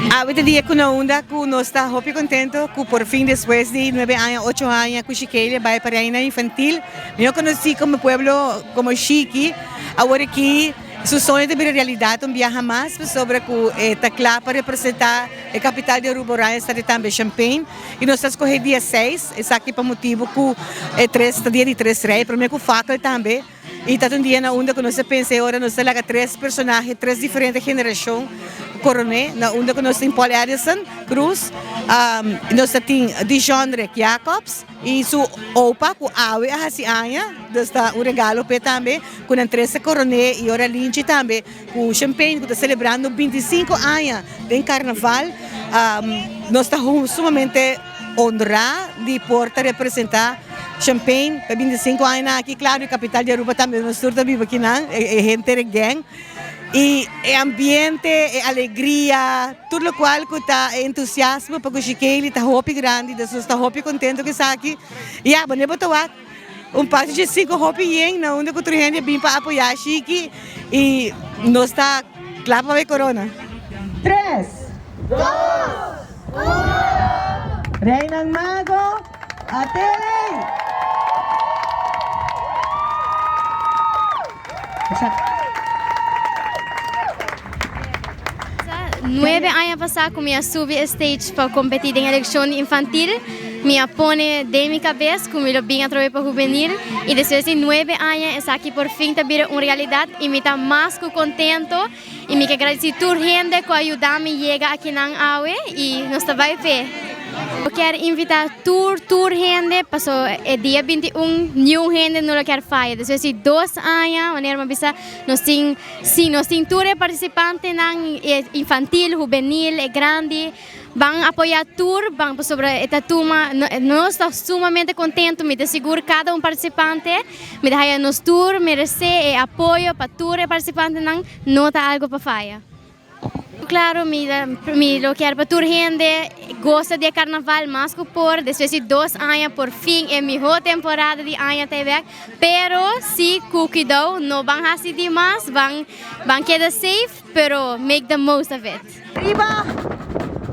Awe ta dia ku na unda ku nos ta hopi kontento ku por fin despues di nuebe aña, ocho aña ku Shikelia bai pa Reina Infantil, mihó konosí komo pueblo komo Shiki, awor aki su soño ta bira realidat un biaha mas pasobra ku e ta kla pa representá e kapital di Aruba Oranjestad i tambe Champagne i nos ta skohe dia seis, esaki pa motibu ku e tres ta dia di tres rei, promé ku fakel tambe. I ta un dia na unda ku nos a pensa e ora nos ta laga tres personahe, tres diferente generashon koroné, na unda ku nos tin Paul Edison Cruz, nos ta tin Dijondre Jacobs i su opa ku awe a hasi aña, dus ta un regalo p'e tambe ku nan tres ta koroné i ora Linchi tambe ku Champagne ku ta selebrando 25 aña den karnaval, nos ta sumamente honrá di por ta representá Champagne pa 25 añanan aki, claro e capital di Aruba tambe nos tur ta biba akinan, e henter e gang y e ambiente, e alegria, tur locual cu ta e entusiasmo pa cu Shikely ta hopi grandi, dus nos ta hopi contento cu esaki y ya bo ta wak un parti dje cinco hopi yen na unda cu tur hende a bin pa apoya Shiki y nos ta cla pa bay corona. Tres, dos, uno! Reinan Mago atele! Nuebe aña pasá ku mi a subi e stage pa kompetí den elekshon di infantil, mi a pone den mi kabes ku mi lo bin atrobe pa hubenil i despues di nuebe aña esaki por fin ta bira un realidat i mi ta mas ku kontento i mi ke gradisí tur hende ku a yuda mi yega akinan awe i nos ta bai p'e. Bo kier invitá tur tur hende paso e dia 21 niun hende no lo kier faya despues di dos aña manera mi a bisa nos tin Si nos tin tur e participantenan, e infantil, hubenil, e grandi, ban apoya tur, ban pasobra e ta tuma, nos ta sumamente contento, mi ta sigur cada un participante, mi ta haya nos tur merece e apoyo pa tur e participantenan, no ta algo pa faya. Claro, mi mi lo kier pa tur hende goza di e carnaval mas cu por, despues di dos aña por fin e miho temporada di aña ta e bek. Pero si cu cuidao no ban haci di mas, ban ban keda safe, pero make the most of it. Riba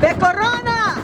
pe corona!